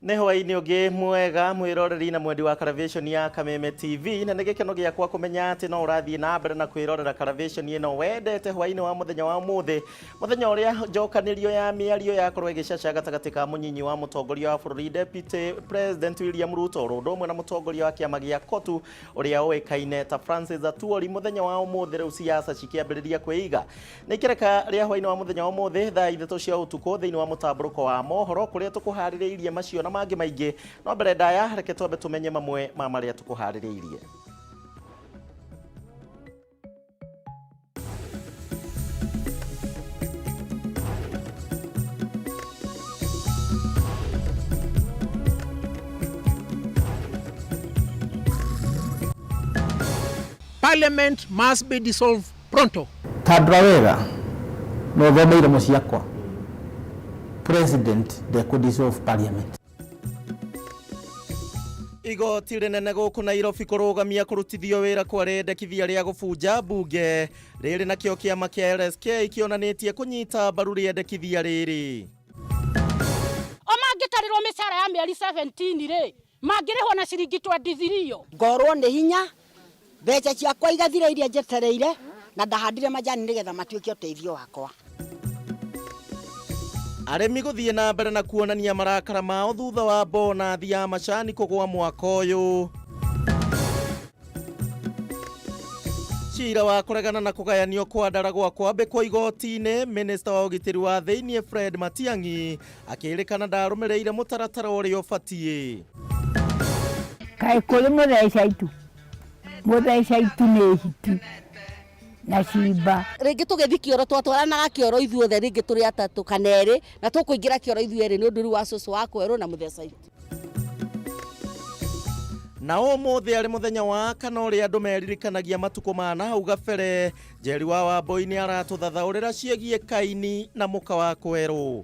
Nĩ hwaĩ-inĩ ũngĩ mwega mwĩroreri na mwendi wa Caravation ya Kameme TV, na nĩ gĩkeno gĩakwa kũmenya atĩ no ũrathiĩ na mbere na kwĩrorera Caravation ĩno wendete hwaĩ-inĩ wa mũthenya wa ũmũthĩ, mũthenya ũrĩa njokanĩrio ya mĩario yakorwo ĩgĩcaca gatagatĩ ka mũnyinyi wa mũtongoria wa bũrũri Deputy President William Ruto oro ũndũ ũmwe na mũtongoria wa kĩama gĩa KOTU ũrĩa ũĩkaine ta Francis Atwoli. Mũthenya wa ũmũthĩ rĩu siasa cikĩambĩrĩria kwĩiga. Nĩ ikereka rĩa hwaĩ-inĩ wa mũthenya wa ũmũthĩ thaa 3 cia ũtukũ thĩinĩ wa mũtambũrũko wa mohoro kũrĩa tũkũharĩrĩirie macio na mangĩ maingĩ. No mbere ndaya, reke twambe tũmenye mamwe ma marĩa tũkũharĩrĩirie. Parliament must be dissolved pronto. Tandũra wega na ũthome iromo ciakwa, President ndekũ dissolve parliament. Igoti rĩnene gũkũ Nairobi kũrũgamia kũrutithio wĩra kwa rĩendekithia rĩa gũbunja mbunge. Rĩrĩ nakĩo kĩama kĩa LSK kĩonanĩtie kũnyita mbaru rĩendekithia rĩrĩ. O mangĩtarĩrwo mĩcara ya mĩeri 17 rĩ, mangĩrĩhwo na ciringi 23. Ngorwo nĩ hinya mbeca ciakwa igathira iria njetereire, na ndahandire majani nigetha matuĩke ũteithio wakwa. Arĩmi gũthiĩ na mbere na kuonania marakara mao thutha wa bonathi ya macani kũgwa mwaka ũyũ. Cira wa kũregana na kũgayanio kwa ndara gwa kwambĩkwo igoti-inĩ, Minista wa ũgitĩri wa thĩinĩ Fred Matiang'i akĩrĩkana ndarũmĩrĩire mũtaratara ũrĩa ũbatiĩ. Kaĩ kũrĩ mũtheca itu? Mũtheca itu nĩ hiti na cimba. Rĩngĩ tũgĩthiĩ kĩoro twatwaranaga kĩoro ithuothe, rĩngĩ tũrĩ atatũ kana erĩ, na tũkũingĩra kĩoro ithuĩ erĩ nĩ ũndũ rĩu wa cũcũ wa kwerũ na mũtheca itu. Na ũmũthĩ arĩ mũthenya wa kana ũrĩa andũ meririkanagia matukũ ma na hau gabere, Njeri wa Wambũi nĩ aratũthathaũrĩra ciĩgiĩ Kaini na mũka wa kwerũ.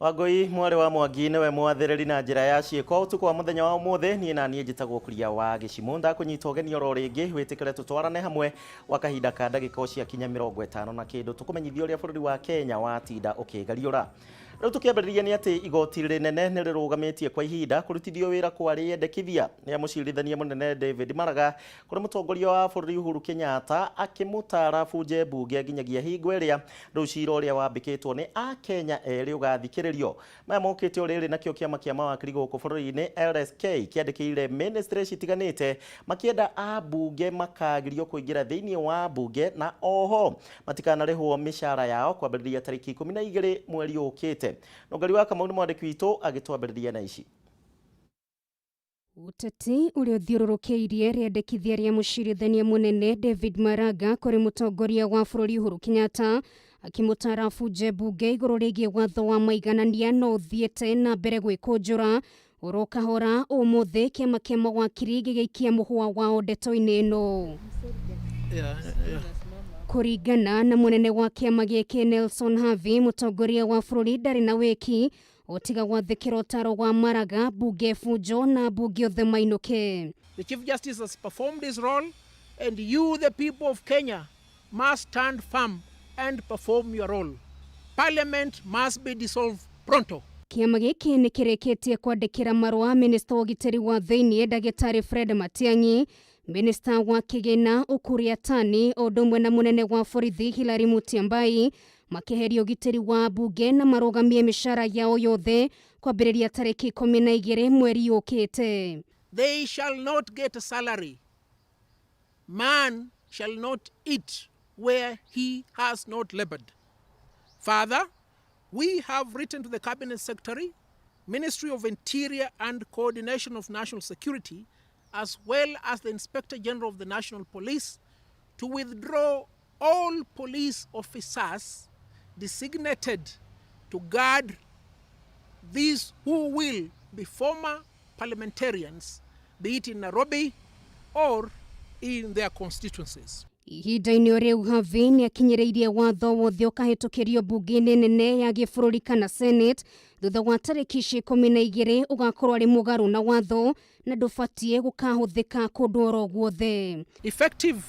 Wangũi mwarĩ wa Mwangi nĩwe mwathĩrĩri na njĩra ya ciĩko ũtukũ wa mũthenya wa ũmũthĩ. Niĩ na niĩ njĩtagwo Kuria wa Gĩcimũ, ndakũnyita ũgeni oro rĩngĩ wĩtĩkĩre tũtwarane hamwe gwa kahinda ka ndagĩka o ciakinya 50 na kĩndũ, tũkũmenyithia ũrĩa bũrũri wa Kenya watinda ũkĩgariũra. Rĩu tũkĩambĩrĩria nĩ atĩ igoti rĩnene nĩ rĩrũgamĩtie kwa ihinda kũrutithio wĩra kwa rĩendekithia rĩa mũcirithania mũnene David Maraga kũrĩ mũtongoria wa bũrũri Uhuru Kenyatta, akĩmũtara bunje mbunge nginyagia hingo ĩrĩa rĩu cira ũrĩa wambĩkĩtwo nĩ Akenya erĩ ũgathikĩrĩrio. Maya mokĩte o rĩrĩ nakĩo kĩama kĩa mawakiri gũkũ bũrũri-inĩ LSK kĩandĩkĩire ministry citiganĩte makĩenda ambunge makagirio kũingĩra thĩinĩ wa mbunge na oho matikanarĩhwo mĩcara yao kwambĩrĩria tarĩki 12 mweri ũkĩte. Nũngari wa Kamau nĩ mwandĩki witũ agĩtwambĩrĩria na ici. Ũteti ũrĩa ũthiũrũrũkĩirie rĩendekithia rĩa mũcirithania mũnene David Maraga kũrĩ mũtongoria wa bũrũri Uhuru Kenyatta akĩmũtara abunje mbunge igũrũ rĩgiĩ watho wa maiganania no ũthiĩte na mbere gwĩkũnjũra oro kahora. Ũmũthĩ kĩama kĩa mawakiri gĩgĩikia mũhũa wao ndeto-inĩ ĩno. Kũringana na mũnene wa kĩama gĩkĩ Nelson Havi, mũtongoria wa bũrũri ndarĩ na wĩki ũtiga gwathĩkĩra ũtaro wa Maraga, mbunge bunjo na mbunge othe mainũke. The Chief Justice has performed his role, and you, the people of Kenya, must stand firm and perform your role. Parliament must be dissolved pronto. Kĩama gĩkĩ nĩ kĩrĩkĩtie kwandĩkĩra marũa minista wa ũgitĩri wa thĩinĩ ndagĩtarĩ Fred Matiang'i, minista wa kĩgĩna Ukur Yatani, o ũndũ ũmwe na mũnene wa borithi Hilary Mutyambai, makĩheria ũgitĩri wa mbunge na marũgamie mĩcara yao yothe kwambĩrĩria tarĩki 12 mweri ũkĩte. They shall not get a salary. Man shall not eat where he has not labored. Further, we have written to the Cabinet Secretary, Ministry of Interior and Coordination of National Security, as well as the Inspector General of the National Police, to withdraw all police officers designated to guard these who will be former parliamentarians, be it in Nairobi or in their constituencies. Ihinda-inĩ o rĩu Havi nĩ akinyĩrĩirie watho wothe ũkahĩtũkĩrio mbunge-inĩ nene ya gĩbũrũri kana Senate thutha wa tarĩki ici 12 ũgakorwo arĩ mũgarũ na watho na ndũbatiĩ gũkahũthĩka kũndũ oro guothe. Effective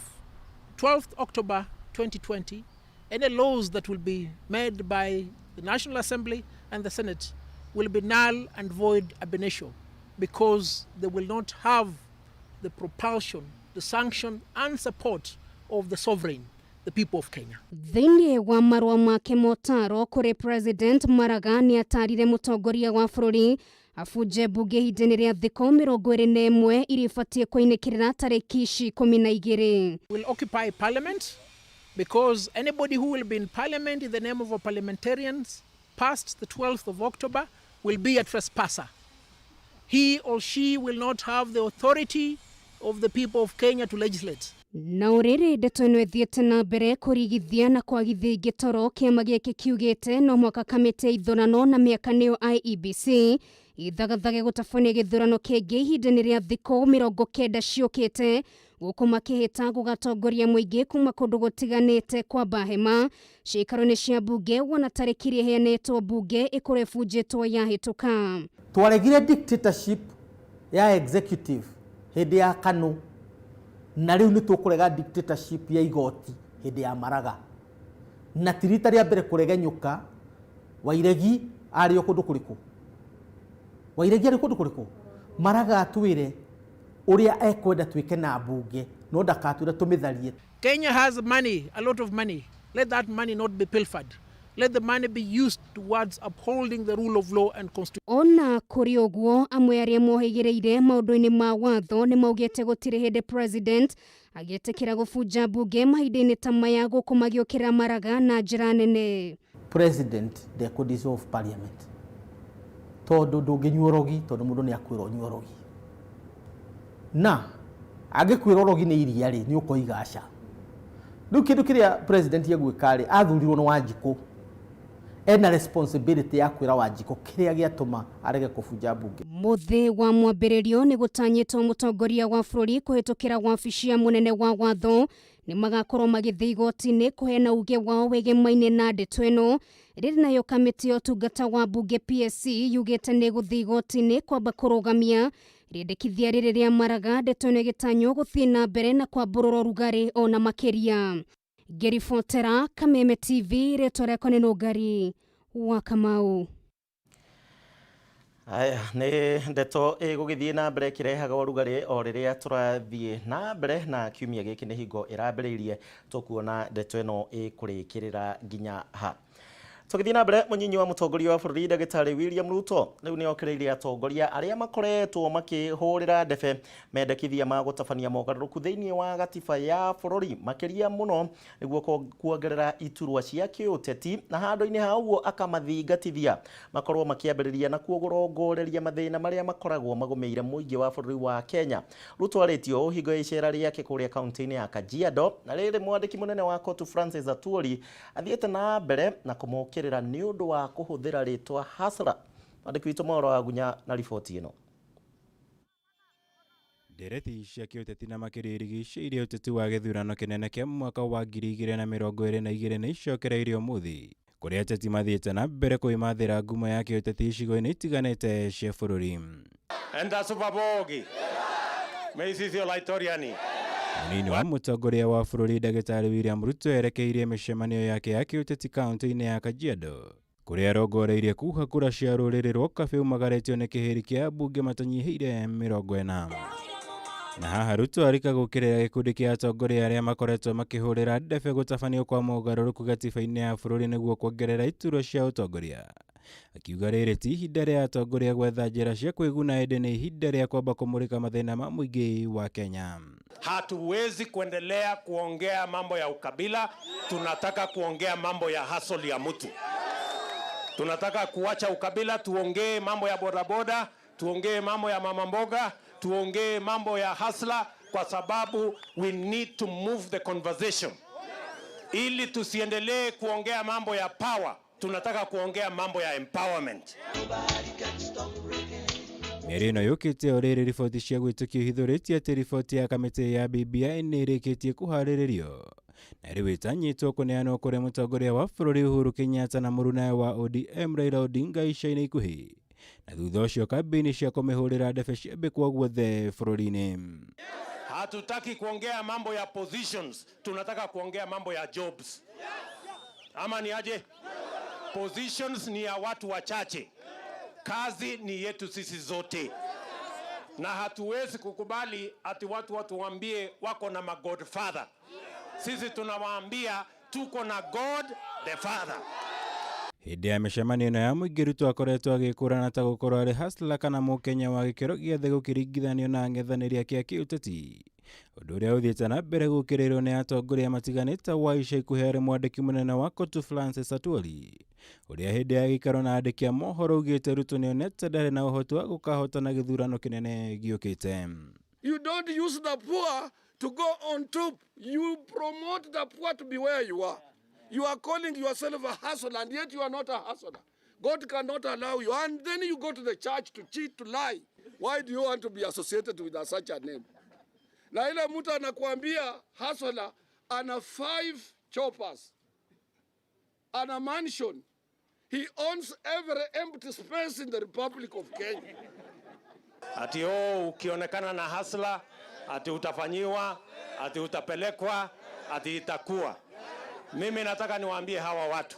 12th October 2020, any laws that will be made by the National Assembly and the Senate will be null and void ab initio because they will not have the propulsion, the sanction and support of the sovereign, the people of Kenya. Thĩinĩ wa marũa make motaro kũrĩ President Maraga nĩ atarire mũtongoria wa bũrũri abunje mbunge ihinda-inĩ rĩa thikũ 21 iria ibatiĩ kũinĩkĩrĩra tarĩki ici 12. Will occupy parliament because anybody who will be in parliament in the name of our parliamentarians past the 12th of October will be a trespasser. He or she will not have the authority of the people of Kenya to legislate. Na ũrĩrĩ ndeto ĩno ĩthiĩte na mbere kũrigithia na kwagithia ingĩ toro kĩama gĩkĩ kiugĩte no mwaka kamĩtĩ ya ithurano na mĩaka nĩyo IEBC ithagathage gũtabania gĩthurano kĩngĩ ihinda-inĩ rĩa thikũ 90 ciũkĩte gũkũ makĩhĩta gũgatongoria mũingĩ kuma kũndũ gũtiganĩte kwamba hema ciikaro-inĩ cia mbunge wona tarĩki iria iheanĩtwo mbunge ĩkorwo ĩbunjĩtwo yahĩtũka. Twaregire dictatorship ya executive hĩndĩ ya KANU na rĩu nĩ tũkũrega dictatorship ya igoti hĩndĩ ya Maraga, na ti rita rĩa mbere kũregenyũka. Wairegi arĩ o kũndũ kũrĩkũ? Wairegi arĩ kũndũ kũrĩkũ? Maraga atwĩre ũrĩa ekwenda twĩke na mbunge, no ndakatwĩre tũmĩtharie. Kenya has money, a lot of money. Let that money not be pilfered. Let the money be used towards upholding the rule of law and constitution. Ona kũrĩ ũguo amwe arĩa mohĩgĩrĩire maũndũ-inĩ ma watho nĩ maugĩte gũtirĩ hĩndĩ president agĩtĩkĩra gũbunja mbunge mahinda-inĩ ta maya gũkũ magĩũkĩra Maraga na njĩra nene. President ndekũ dissolve parliament tondũ ndũngĩnyua ũrogi, tondũ mũndũ nĩ akwĩra ũnyue ũrogi, na angĩkwĩra ũrogi nĩ iria rĩ, nĩ ũkoiga aca. Rĩu kĩndũ kĩrĩa president egwĩka rĩ, athurirwo nĩ Wanjikũ, ena responsibility ya kwĩra Wanjikũ kĩrĩa gĩatũma arege kũbunja mbunge. Mũthĩ wa mwambĩrĩrio nĩ gũtanyĩtwo mũtongoria wa bũrũri kũhĩtũkĩra wabici ya mũnene wa watho nĩ magakorwo magĩthiĩ igoti-inĩ kũheana uge wao wĩgemaine na ndeto ĩno. Rĩrĩ nayo kamĩtĩ ya ũtungata wa mbunge PSC yugĩte nĩ gũthiĩ igoti-inĩ kwamba kũrũgamia rĩendekithia rĩrĩ rĩa Maraga, ndeto ĩno ĩgĩtanywo gũthiĩ na mbere na kwambũrũra ũrugarĩ ona makĩria. Ngĩribotera Kameme TV, rĩtwa rĩakwa nĩ Nũngari wa Kamau. Aya nĩ ndeto ĩgũgĩthiĩ na mbere ĩkĩrehaga ũrugarĩ o rĩrĩa tũrathiĩ na mbere na kiumia gĩkĩ nĩ hingo ĩrambĩrĩirie tũkuona ndeto ĩno ĩkũrĩkĩrĩra nginya ha. Tũgĩthiĩ na mbere, mũnyinyi wa mũtongoria wa bũrũri ndagĩtarĩ William Ruto rĩu nĩ okĩrĩirie atongoria arĩa makoretwo makĩhũrĩra ndebe mendekithia ma gũtabania mogarũrũku thĩinĩ wa gatiba ya bũrũri makĩria mũno nĩguo kuongerera iturwa cia kĩũteti, na handũ-inĩ ha ũguo akamathingatithia makorwo makĩambĩrĩria na kũrongoreria mathĩna marĩa makoragwo magũmĩire mũingĩ wa bũrũri wa Kenya. Ruto arĩtio ũũ hingo ya icera rĩake kũrĩa kaunti-inĩ ya Kajiado, na rĩrĩ mwandĩki mũnene wa kotu Francis Atwoli athiĩte na mbere na kũmũkĩrĩra nĩ ũndũ wa kũhũthĩra rĩtwa hasla. Mwandĩki witũ Mauro Agunya na riboti ĩno. Ndereti cia kĩũteti na makĩria irigicĩirie ũteti wa gĩthurano kĩnene kĩa mwaka wa 2022 nĩ icokereirie ũmũthĩ kũrĩa ateti mathiĩte na mbere kwĩmathĩra ngumo ya kĩũteti icigo-inĩ itiganĩte cia bũrũri. Enda Subabogi. Meisithio Laitoriani. Mũnini wa mũtongoria wa bũrũri ndagĩtarĩ William Ruto erekeirie mĩcemanio yake ya kĩũteti kaunti-inĩ ya Kajiado kũrĩa arongoreirie kuha kura cia rũrĩrĩ rwa Kabĩ ũmagarĩtio nĩ kĩhĩri kĩa ambunge matanyihĩire 40. Na haha Ruto arika gũkĩrĩra gĩkundi kĩa atongoria arĩa makoretwo makĩhũrĩra ndebe gũtabanio kwa mogarũrũku gatiba-inĩ ya bũrũri nĩguo kuongerera iturwa cia ũtongoria. Akiuga rĩrĩ ti ihinda rĩa atongoria gwetha njĩra cia kwĩguna ĩndĩ nĩ ihinda rĩa kwamba kũmũrĩka mathĩna ma mũingĩ wa Kenya. Hatuwezi kuendelea kuongea mambo ya ukabila, tunataka kuongea mambo ya hustle ya mtu. Tunataka kuacha ukabila, tuongee mambo ya bodaboda, tuongee mambo ya mama mboga, tuongee mambo ya hasla, kwa sababu we need to move the conversation. Ili tusiendelee kuongea mambo ya power, tunataka kuongea mambo ya empowerment. Mĩario ĩno yũkĩte o rĩrĩ riboti cia gwĩtũkio ihithũrĩtie atĩ riboti ya kamĩtĩ ya BBI nĩ ĩrĩkĩtie kũharĩrĩrio na rĩu ĩtanyĩtwo kũneanwo kũrĩ mũtongoria wa bũrũri Uhuru Kenyatta na mũrunawe wa ODM Raila Odinga ica-inĩ ikuhĩ, na thutha ũcio kambĩini cia kũmĩhũrĩra ndebe ciambĩkwo guothe bũrũri-inĩ. Hatutaki kuongea mambo ya positions, tunataka kuongea mambo ya jobs. Ama ni aje? Positions ni ya watu wachache, kazi ni yetu sisi zote, na hatuwezi kukubali ati watu watuambie wako na magodfather. Sisi tunawaambia tuko na God the Father. Hĩndĩ ya mĩcemanio ĩno ya mũingĩ, Ruto akoretwo agĩkũrana ta gũkorwo arĩ hustler kana mũkenya wa gĩkĩro gĩa thĩ gũkĩringithanio na ang'ethanĩri ake a kĩũteti, ũndũ ũrĩa ũthiĩte na mbere gũkĩrĩrwo nĩ atongoria matiganĩte wa ica ikuhĩ arĩ mwandĩki mũnene wa COTU Francis Atwoli, ũrĩa hĩndĩ ya gĩikaro na andĩki a mohoro augĩte Ruto nĩonete ndarĩ na ũhoti wa gũkahotana gĩthurano kĩnene gĩũkĩte. You don't use the poor to go on top. You promote the poor to be where you are. You are calling yourself a hustler, and yet you are not a hustler. God cannot allow you. And then you go to the church to cheat, to lie. Why do you want to be associated with such a name? Na ile mtu anakuambia hustler ana 5 choppers, ana mansion. He owns every empty space in the Republic of Kenya. Ati oh, ukionekana na hustler, ati utafanyiwa, ati utapelekwa, ati itakuwa. Mimi nataka niwaambie hawa watu,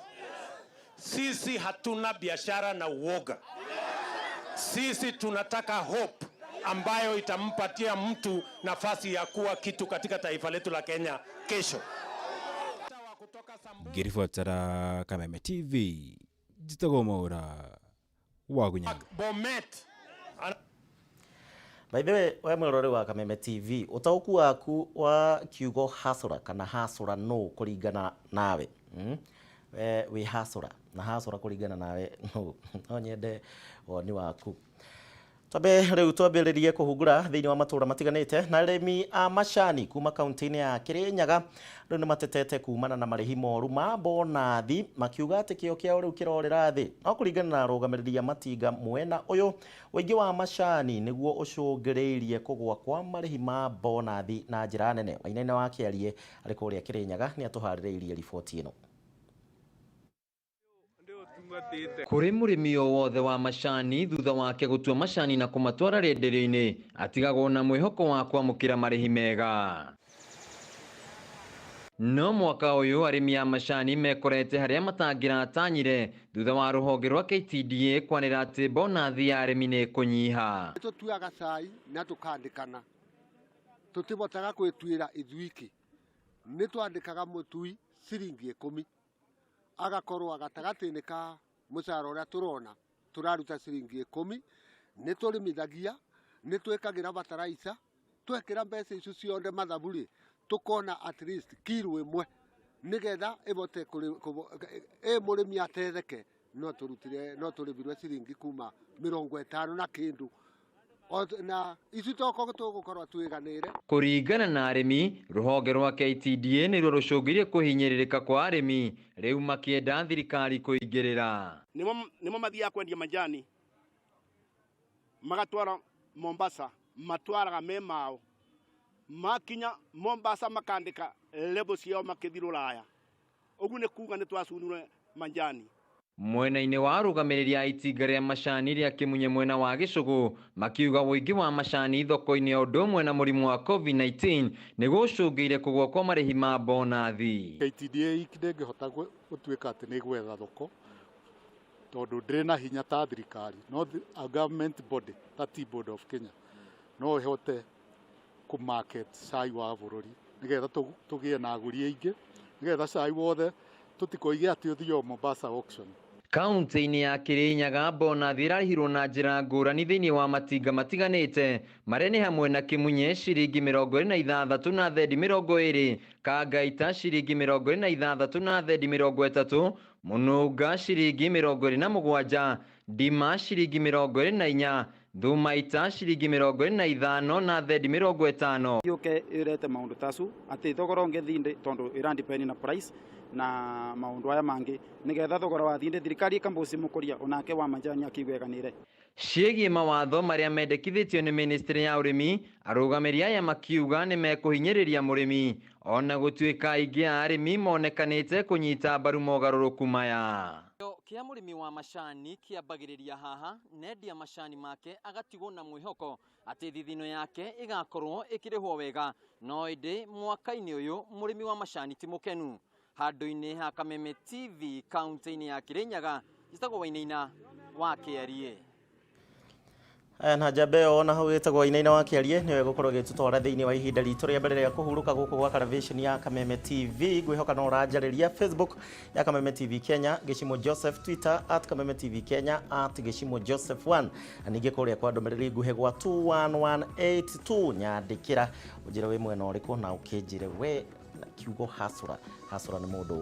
sisi hatuna biashara na uoga. Sisi tunataka hope ambayo itampatia mtu nafasi ya kuwa kitu katika taifa letu la Kenya kesho. Ngĩribotera Kameme TV, njĩtagwo Mwaũra wa Gunyanga. Bomet. By the way, we mwĩroreri wa Kameme TV, ũtaũku waku wa kiugo hustler kana hustler no kũringana nawe, We wĩ hustler na hustler kũringana nawe no no nyende woni waku. Twambe rĩu twambĩrĩrie kũhungura thĩinĩ wa matũũra matiganĩte, na arĩmi a macani kuma kaunti-inĩ ya Kĩrĩnyaga rĩu nĩ matetete kumana na marĩhi moru ma bonathi, makiuga atĩ kĩo kĩao rĩu kĩrorĩra thĩ. No kũringana na arũgamĩrĩri a matinga mwena ũyũ, ũingĩ wa macani nĩguo ũcũngĩrĩirie kũgũa kwa marĩhi ma bonathi na njĩra nene. Wainaina wa Kĩarie arĩ kũrĩa Kĩrĩnyaga nĩ atũharĩrĩirie riboti ĩno. Kũrĩ mũrĩmi o wothe wa macani thutha wake gũtua macani na kũmatwara rĩenderio-inĩ atigagwo na mwĩhoko wa kwamũkĩra marĩhi mega. No mwaka ũyũ arĩmi a macani mekorete harĩa matangĩratanyire thutha wa rũhonge rwa KTDA kwanĩra atĩ bonathi ya arĩmi nĩ ĩkũnyiha. Tũtuaga cai na tũkandĩkana, tũtibotaga gwĩtuĩra ithuiki, nĩ twandĩkaga mũtui ciringi 10 agakorwo gatagatĩ-inĩ ka mũcara ũrĩa tũrona tũraruta ciringi 10, nĩ tũrĩmithagia, nĩ twĩkagĩra bataraica, twekĩra mbeca icio ciothe mathabu-rĩ, tũkona at least kiro 1 nĩgetha ĩbote ĩ mũrĩmi atetheke. No tũrutire, no tũrĩbirwe ciringi kuma 50 na kĩndũ. Na ici toko tũgũkorwo twĩganĩire. Kũringana na arĩmi, rũhonge rwa KTDA nĩruo rũcũngĩrĩirie kũhinyĩrĩrĩka kwa arĩmi, rĩu makĩenda thirikari kũingĩrĩra. Nĩmo mathiaga kwendia majani magatwara Mombasa, matwaraga me mao, makinya Mombasa makandĩka lebo ciao makĩthiĩ Rũraya. Ũguo nĩ kuga nĩ twacunire majani. Mwena-inĩ wa arũgamĩrĩri a itinga rĩa macani rĩa Kĩmunye mwena wa Gĩcũgũ makiuga ũingĩ wa macani thoko-inĩ o ũndũ ũmwe na mũrimũ wa COVID-19 nĩguo ũcũngĩire kũgũa kwa marĩhi ma bonathi. KTDA ndĩngĩhota gũtuĩka atĩ nĩ ĩgwetha thoko tondũ ndĩrĩ na hinya ta thirikari, no a government body ta Tea Board of Kenya no ĩhote kũ market cai wa bũrũri nĩgetha tũgĩe na agũri aingĩ, nĩgetha cai wothe tũtikoige atĩ ũthiĩ o Mombasa auction. Kaunti-inĩ ya Kĩrĩnyaga bonathi ĩrarĩhirwo na njĩra ngũrani thĩinĩ wa matinga matiganĩte marĩa nĩ hamwe na Kĩmunye ciringi 26 na thendi 20, Kangaita ciringi 26 na thendi 30, Mũnũnga ciringi 27, Ndima ciringi 24, Thumaita ciringi 25 na thendi 50. Yũke ĩrete maũndũ tacu atĩ thogora ũngĩthinde tondũ ĩra na price na maũndũ aya mangĩ nĩgetha thogora wa thinde thirikari ĩkambuci mũkũria onake wa majani akĩigweganĩre. Ciĩgiĩ mawatho marĩa mendekithĩtio nĩ ministry ya ũrĩmi, arũgamĩrĩri aya makiuga nĩ mekũhinyĩrĩria mũrĩmi ona gũtuĩka aingĩ a arĩmi monekanĩte kũnyita mbaru mogarũrũku maya. Kĩa mũrĩmi wa macani kĩambagĩrĩria haha nendia macani make agatigwo na mwĩhoko atĩ thithino yake ĩgakorwo ĩkĩrĩhwo wega, no ĩndĩ mwaka-inĩ ũyũ mũrĩmi wa macani ti mũkenu. Handũ-inĩ ha Kameme TV kaunti-inĩ ya Kirinyaga, njĩtagwo Wainaina wa Kĩarie. Aya na njamba ĩyo ona hau ĩtagwo Wainaina wa Kĩarie nĩwe ĩgũkorwo ĩgĩtũtwara thĩinĩ wa ihinda ritũ rĩa mbere rĩa kũhurũka gũkũ gwa karavĩceni ya Kameme TV. Ngwĩhoka no ũranjarĩria Facebook ya Kameme TV Kenya, Gĩcimo Joseph, Twitter at Kameme TV Kenya, at Gĩcimo Joseph 1, na ningĩ kũrĩa kwa ndũmĩrĩri nguhĩ gwa 21182 nyandĩkĩra ũnjĩre wĩ mwena ũrĩkũ na ũkĩnjĩre we na kiugo hasũra. Hasũra nĩ mũndũ